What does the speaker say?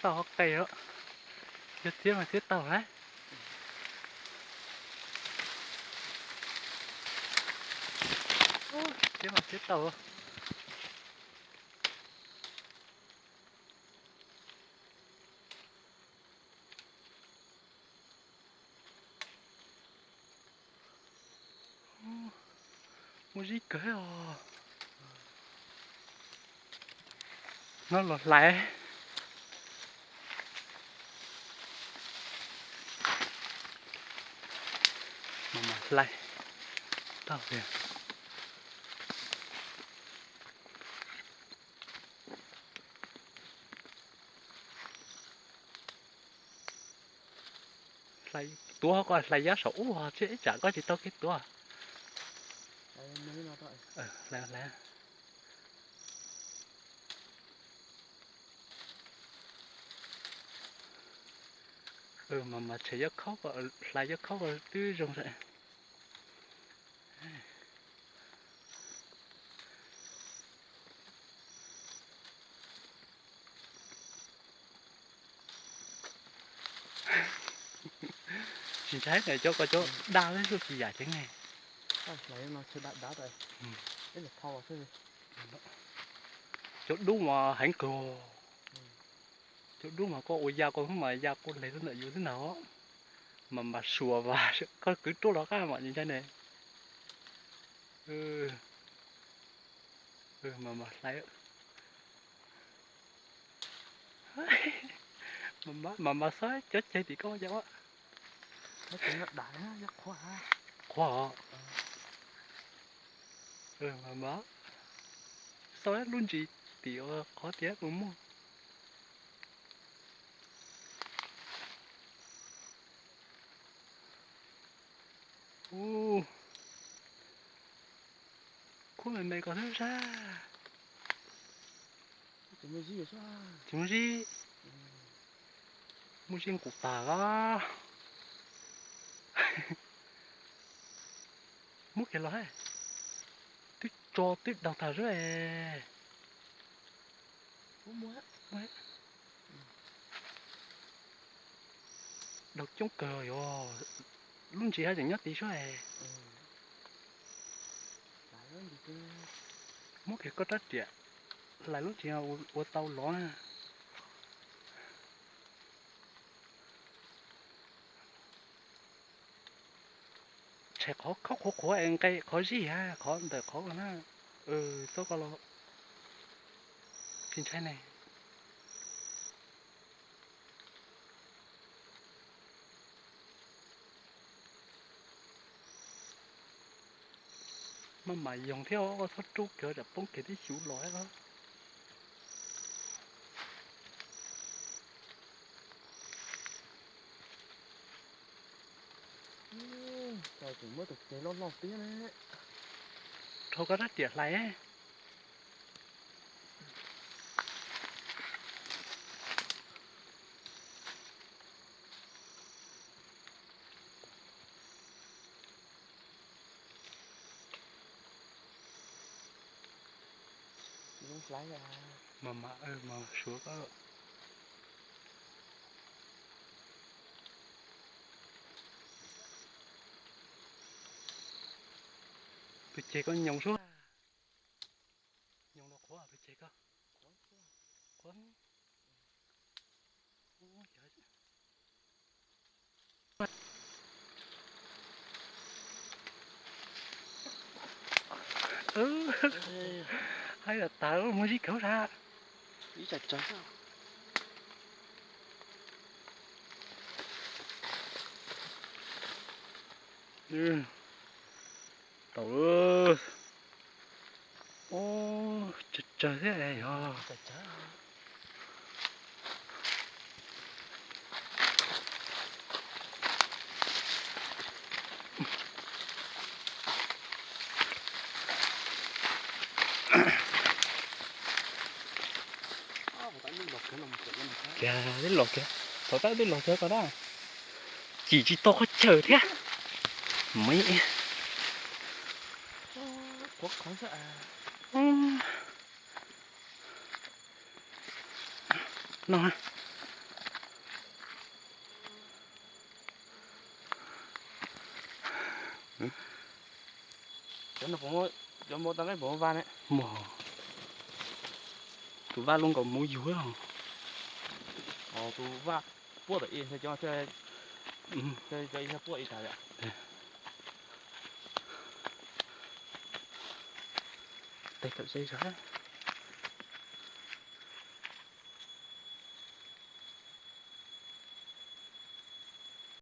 tau qe os. Yog txiab mas txiab tau lawm. Txiab mas txiab tau. Muaj zib kawg os. No los hlais. Mas mas hlais tau tiag. Hlais tuav, koj hlais yab saum ub, tsam koj tsis tau kev tuav. Mas mas tshem yab khaub, hlais yab khaub twb zoo. Tsis ntshai na, cov ko cov daj lawm, tsis yam ceev ne. Cov dub mas heev kawg. Cov dub mas koj ua ya koj hnub mas ya koj leg xwb ntawm yus xwb ntag. Mas mas suas vas koj kwv ruaj los qab mas tsis ntshai ne. Mas mas hlais. Mas mas xob cov ceg tim koj ya. Qhuav. Mas mas xob lub ntsis tim qhov tias puas muaj. Ub, khuab me me ko xwb sab. Tsis muaj zib, muaj zib nqus tag a. Muab kiag los, twb tso twb daug tag xwb. Daug coob kawg yog lub ntsis haj tseem nyob tid sub. Muab kiag koj rab riam hlais lub ntsis ua tau lov na. Tshem qhov khaub qhuav qhuav es nqe qhov zib hab qhov ntawm qhov na. Txob ko los tsis ntshai ne. Maj mam yoog thiab, txhob rub kiag tsam poob kiag tib xyuv los. Tseem muab tus ceg loj loj tiag ne. Rho koj rab riam hlais. Mas mas, mas suav koj. Tus ceg koj nyoos sub. Nyoos los qhuav tus ceg koj. Qhuav. Haib tas tas muaj zib kawg sab. Tau, tsawg tsawg thiab yog. Kiag twb los kiag, thaum tab twb los kiag ko na. Cim tsis tau qhov chaw thiab. No, Cov no puas muaj, cov npua tau nqaij puas muaj vaj ne? Muaj. Tus vaj lub nkaus muv yuag. Tus vaj puab tom i, cov, cov i puab i tas li. Tes tawm se sav.